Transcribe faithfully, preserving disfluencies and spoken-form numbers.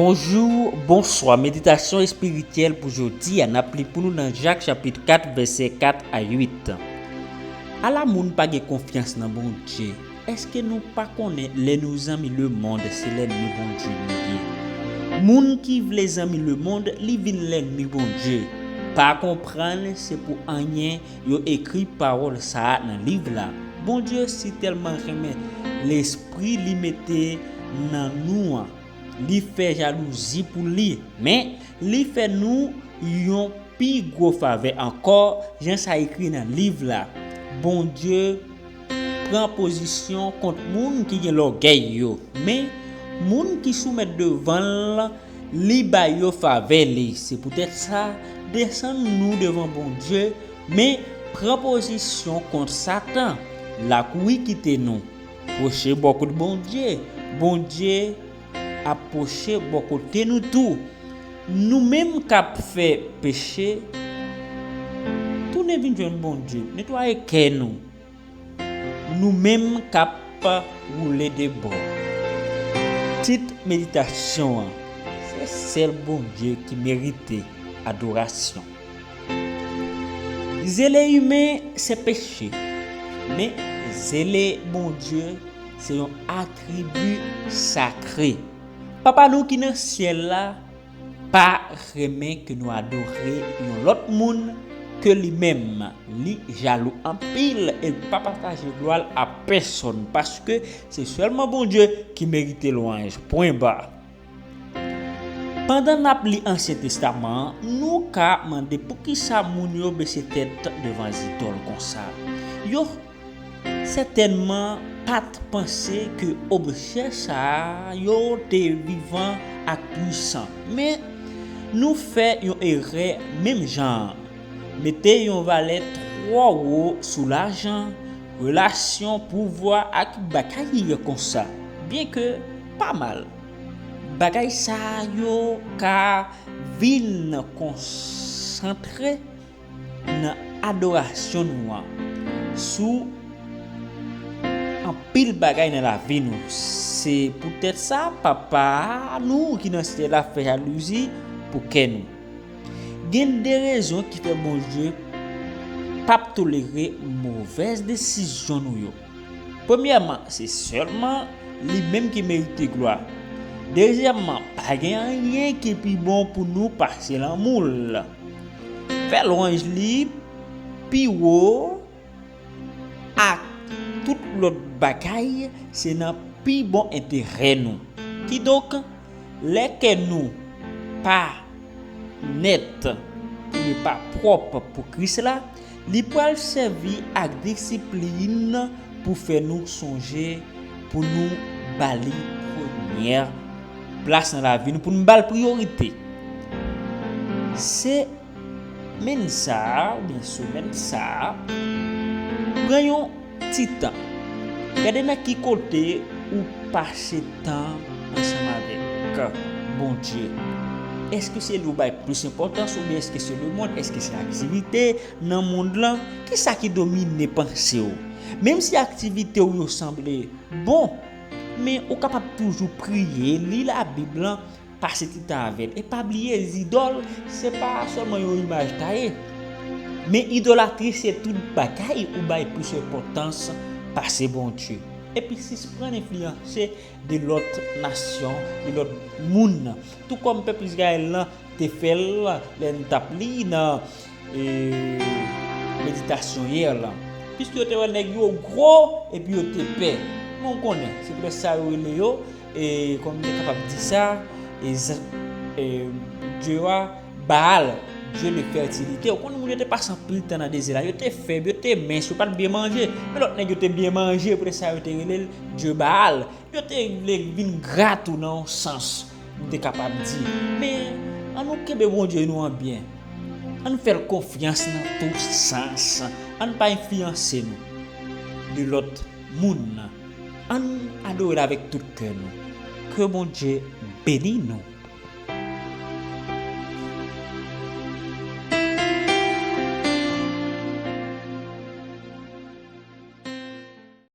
Bonjou, bonswa. Meditasyon espirityèl pou jodi a, n ap li pou nou nan Jak chapit kat, vèsè kat a uit. Ala moun pa gen konfyans nan Bondye. Èske nou pa konnen lè nou zanmi lemonn, se lènmi Bondye nou ye? Moun ki vle zanmi lemonn, li vin lènmi Bondye. Pa konprann se pou anyen yo ekri pawòl sa a nan liv la. Bondye si tèlman renmen lespri li mete nan nou an, li fè jalouzi pou li, men li fè nou yon pi gwo favè ankò, jan sa ekri nan liv la. Bondye pran pozisyon kont moun ki gen lògèy yo, men moun ki soumèt devan l, li ba yo favè li. Se poutèt sa, desann nou devan Bondye, men pran pozisyon kont Satan. Lakouri kite nou. Pwoche bò kot Bondye. Bondye ap pwoche bò kote nou tou. Nou menm k ap fè peche, tounen vin jwenn Bondye, netwaye kè nou. Nou menm k ap woule de bò. Tit meditasyon an, se sèl Bondye ki merite adorasyon. Zele imen se peche, men zele Bondye se yon atribi sakre. Papa nou ki nan syèl la pa renmen ke nou adore yon lòt moun ke li menm. Li jalou anpil e l pa pataje glwa l a pèsonn, paske se sèlman Bondye ki merite lwanj. Pwen ba. Pandan n ap li Ansyen Testaman an, nou ka mande poukisa moun yo bese tèt devan zidòl konsa. Yo sètènman pa t panse ke objè sa yo te vivan ak pwisan. Men, nou fè yon erè menm jan an. Mete yon valè twò wo sou lajan, relasyon, pouvwa ak bagay konsa. Byenke pa mal, bagay sa yo ka vin konsantre nan adorasyon nou an sou anpil bagay nan lavi nou. Se poutèt sa, Papa nou ki nan syèl la fè jalouzi pou kè nou. Gen de rezon ki fè Bondye p ap tolere movèz desizyon nou yo. Premyèman, se sèlman li menm ki merite glwa. Dezyèmman, pa gen anyen ki pi bon pou nou pase lanmou l. Fè lwanj li pi wo ak tout lòt bagay, se nan pi bon enterè nou. Kidonk, lè kè nou pa nèt, ke li pa pwòp pou Kris la, li pral sèvi ak disiplin pou fè nou sonje pou nou ba li premyè plas nan lavi nou, pou nou ba l priyorite. Se menn sa a, oubyen semèn sa a, pran yon ti tan. Gade nan ki kote ou pase tan ansanm avèk Bondye. Èske se li ou bay plis enpòtans oubyen èske se lemonn? Èske se aktivite nan mond lan? Kisa ki domine panse w? Menm si aktivite w yo sanble bon, men ou kapab toujou priye, li Labib lan, pase ti tan avè l. E pa bliye, zidòl, se pa sèlman yon imaj taye, men idolatri se tout bagay ou bay plis enpòtans pase Bondye. Epi sisprann enfliyanse de lòt nasyon, de lòt moun. Tou kòm pèp Izrayèl lan te fè l lè n t ap li nan e, meditasyon yè lan. Piske yo te wè nèg yo gwo epi yo te pè. Men w konnen, se poutèt sa yo rele yo, e, kòm m te kapab di sa, e, z- e, dye a, Baal, dye de fètilite. Ou konnen moun yo te pase anpil tan nan dezè la. Yo te fèb, yo te mens, yo pa t byen manje. Men lòt nèg yo te byen manje, poutèt sa yo te rele l dye Baal. Yo te vle vin gra tou nan yon sans, m te kapab di. Men, ann nou kenbe Bondye nou an byen. Ann fè l konfyans nan tout sans. Ann pa enfliyanse nou de lòt moun. Ann adore l avèk tout kè nou. Ke Bondye beni nou.